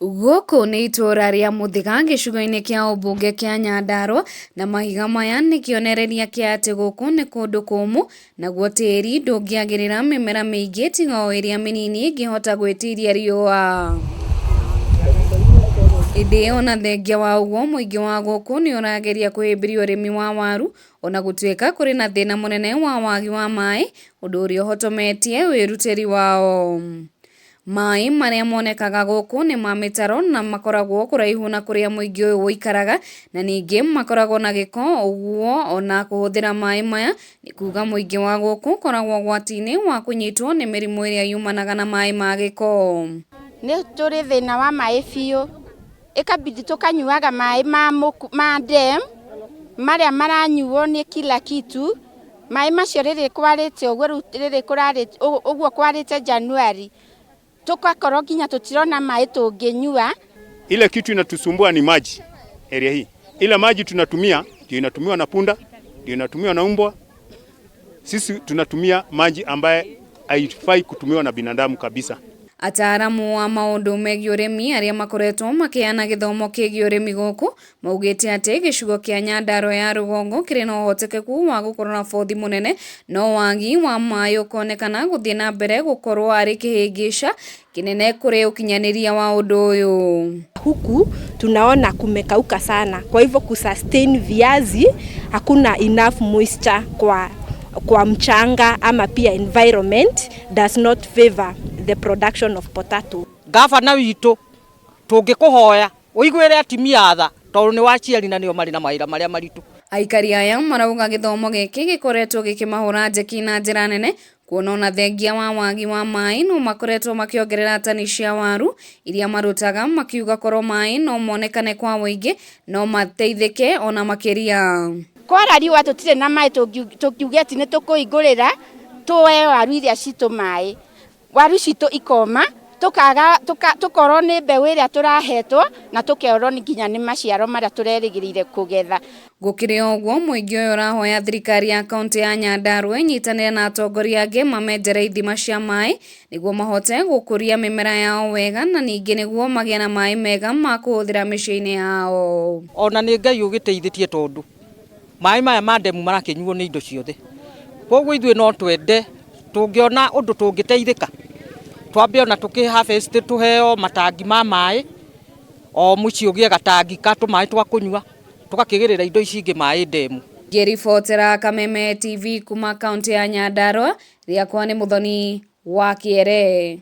Gũkũ nĩ itũũra rĩa Mũthĩga gĩcigo-inĩ kĩa ũmbunge kĩa Nyandarua na mahiga maya nĩ kĩonereria kĩa atĩ gũkũ nĩ kũndũ kũmũ naguo tĩri ndũngĩagĩrĩra mĩmera mĩingĩ tiga o ĩrĩa mĩnini ĩngĩhota gwĩtiria riũa. Ĩndĩ ona thengia wa ũguo mũingĩ wa gũkũ nĩ ũrageria kũhĩmbĩria ũrĩmi wa waru ona gũtuĩka kũrĩ na thĩna mũnene wa wagi wa maĩ ũndũ ũrĩa ũhotometie wĩrutĩri wao. Maĩ marĩa monekaga gũkũ nĩ ma mĩtaro na makoragwo kũraihu na kũrĩa mũingĩ ũyũ ũikaraga na ningĩ makoragwo na gĩko ũguo ona kũhũthĩra maĩ maya nĩ kuga mũingĩ wa gũkũ ũkoragwo ũgwati-inĩ wa kũnyitwo nĩ mĩrimũ ĩrĩa yumanaga na maĩ ma gĩko. Nĩ tũrĩ thĩna wa maĩ biũ, ĩkabidi tũkanyuaga maĩ ma dam marĩa maranyuo nĩ kila kitu. Maĩ macio rĩrĩ kwarĩte ũguo rĩu rĩrĩ kũrarĩte ũguo kwarĩte January tũgakorwo nginya tũtirona maĩ tũngĩnyua. Ile kitu inatusumbua ni maji area hii. Ile maji tunatumia ndio inatumiwa na punda, ndio inatumiwa na umbwa. Sisi tunatumia maji ambaye haifai kutumiwa na binadamu kabisa. Ataaramu a maũndũ megiĩ ũrĩmi arĩa makoretwo makĩheana gĩthomo kĩgiĩ ũrĩmi gũkũ maugĩte atĩ gĩcigo kĩa Nyandarua ya rũgongo kĩrĩ na ũhotekeku wa gũkorwo na bothi mũnene no wagi wa maĩ ũkonekana gũthiĩ na mbere gũkorwo arĩ kĩhĩngĩca kĩnene kũrĩ ũkinyanĩria wa ũndũ ũyũ. Huku tunaona kumekauka sana, kwa hivyo kusustain viazi hakuna enough moisture kwa mchanga ama pia environment does not favor the production of potato. Gavana witũ tũngĩkũhoya ũiguĩre atumia tha tondũ nĩ waciari na nĩo marĩ na mawĩra marĩa maritũ. Aikari aya marauga gĩthomo gĩkĩ gĩkoretwo gĩkĩmahũra njeki na njĩra nene kuona ona thengia wa wagi wa maĩ no makoretwo makĩongerera tani cia waru iria marutaga makiuga korwo maĩ no monekane kwa ũingĩ no mateithĩke ona makĩria. Kwara riũa tũtirĩ na maĩ tũngiuge atĩ nĩ tũkũhingũrĩra tuoe waru iria citũ maĩ, waru citũ ikoma tukaga tukorwo nĩ mbeũ ĩrĩa tũrahetwo na tũkerwo nginya nĩ maciaro marĩa tũrerĩgĩrĩire kũgetha. Gũkĩrĩ o ũguo mũingĩ ũyũ ũrahoya thirikari ya kaunti ya Nyandarua ĩnyitanĩre na atongoria angĩ mamenjere ithima cia maĩ nĩguo mahote gũkũria mĩmera yao wega na ningĩ nĩguo magĩe na maĩ mega ma kũhũthĩra mĩciĩ-inĩ yao. Ona nĩ Ngai ũgĩteithĩtie tondũ maĩ maya ma ndemu marakĩnyuo nĩ indo ciothe. Koguo ithuĩ no twende tũngĩona ũndũ tũngĩteithĩka twambe ona tũkĩ harvest tũheo matangi ma maĩ o mũciĩ ũgĩe gatangi ka tũmaĩ twa kũnyua tũgakĩgĩrĩra indo ici ingĩ maĩ ndemu. Ngĩribotera Kameme TV kuma kaunti ya Nyandarua, rĩakwa nĩ Muthoni wa Kĩere.